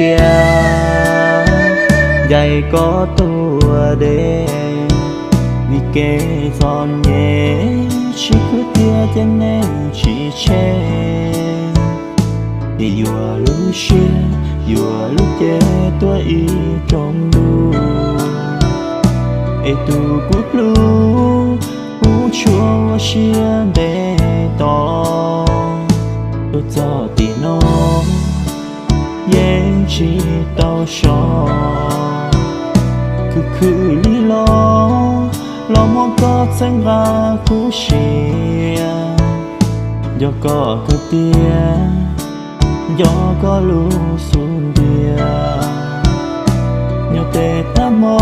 tias ncaim koj tuag deb, vim kev txom nyem tsis khwv tiag ces neeg tsis tseg. Ces yuav lub siab, yuav lub cev tuaj ib rooj ntuj, es tus kuv hlub kuv tsuas ua siab ntev tos. Tuaj txog tim no yeej tsis tau so, khwv khwv li los, los muab koj txhawb nqa kuv siab. Nco koj kawg tiag, nco koj lub xub ntiag, nyob tej tag hmo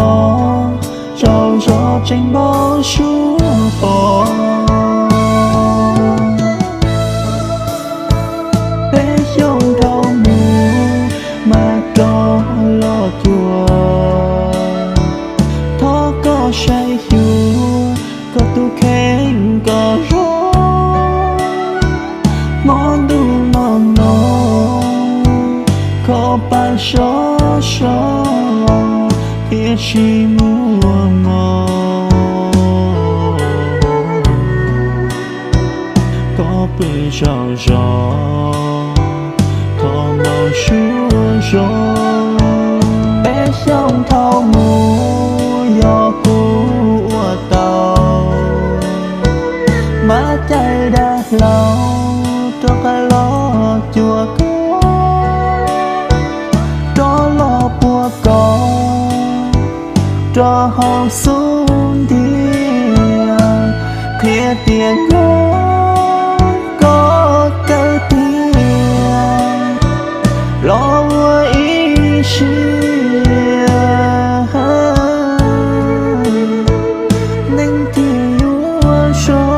tsaug zog tseem npau suav pom. Peb xyooj dhau mus mas rov los cuag, thov koj saib xyuas koj tus kheej kom zoo. Hmo ntuj no no, koj pab sov so thiaj tsis muaj hmo. Koj pw zaum zog, thov npau suav zoo. Peb xyooj dhau mus yog kuv ua tau, mas caij dav hlau rov qab los cuag koj, rov los puag koj rau hauv xub ntiag, qhia tias nco koj kawg tiag, los ua ib siab neeg thiaj yuav zoo.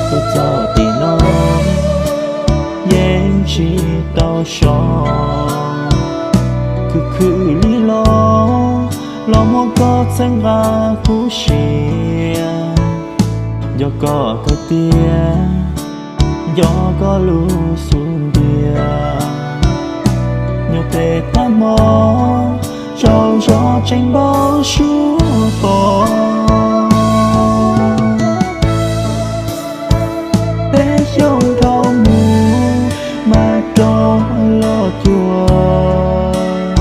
Tuaj txog tim no yeej tsis tau so, khwv khwv li los, los muab koj txhawb nqa kuv siab. Nco koj kawg tiag, nco koj lub xub ntiag, nyob tej tag hmo tsaug zog tseem npau suav pom. Peb xyooj dhau mus mas rov los cuag,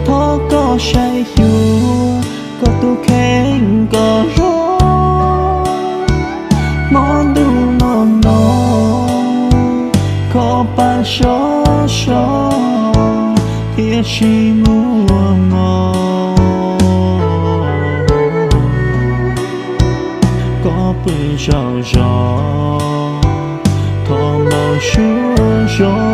thov koj saib xyuas koj tus kheej kom zoo. Hmo ntuj no no, koj pab sov so thiaj tsis muaj hmo. Koj pw zaum zog, thov npau suav zoo.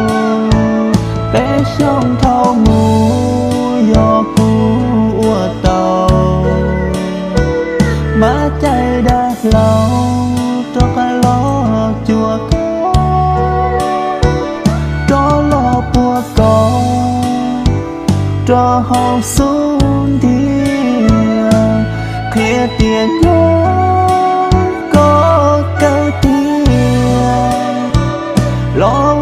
Peb xyooj dhau mus yog kuv ua tau, mas caij dav hlau rov qab los cuag koj, rov los puag koj rau hauv xub ntiag, qhia tias nco koj kawg tiag, los